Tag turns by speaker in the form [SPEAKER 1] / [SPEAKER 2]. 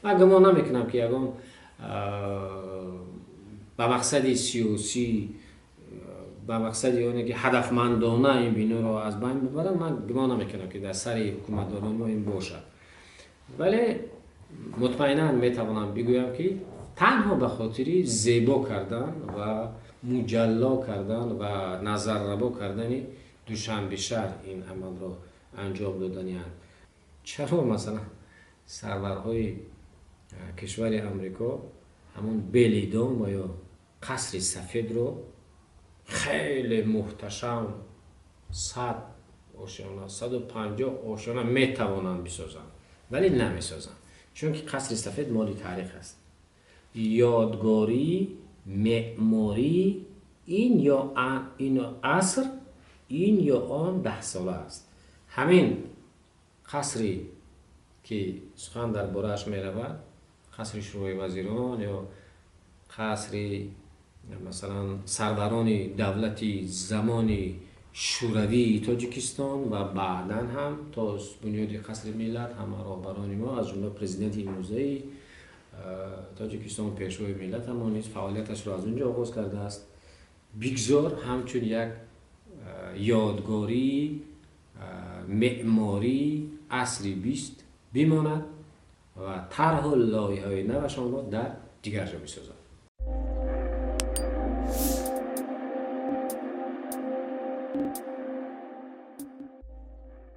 [SPEAKER 1] Ман гумон намекунам, ки ягон ба мақсади сиёсӣ, ба мақсади оне ки ҳадафмандона ин биноро аз байн бибаранд, ман гумон намекунам, ки дар сари ҳукуматдорони мо ин бошад. Вале мутмаинан метавонам бигӯям, ки танҳо ба хотири зебо кардан ва муҷалло кардан ва назаррабо кардани Душанбе шаҳр ин амалро анҷом доданианд. Чаро, масалан, сарварҳои кишвари Амрико ҳамон Белый дом ва ё Қасри Сафедро хеле муҳташам, 100 ошёна, 150 ошёна метавонанд бисозанд, вале намесозанд? Чунки Қасри Сафед моли таърих аст, ёдгории меъмории ин ё ин аср, ин ё он даҳсола аст. Ҳамин қасре ки сухан дар борааш меравад, қасри Шӯрои вазирон ё қасри, масалан, сарварони давлати замони Шӯравии Тоҷикистон ва баъдан ҳам то бунёди Қасри Миллат ҳама роҳбарони мо, аз ҷумла президенти имрӯзаи Тоҷикистон, пешвои миллатамон низ фаъолияташро аз он ҷо оғоз кардааст, бигзор ҳамчун як ёдгории меъмории асри 20 бимонад ва тарҳу лоиҳаҳои навашонро дар дигар ҷо бисозанд.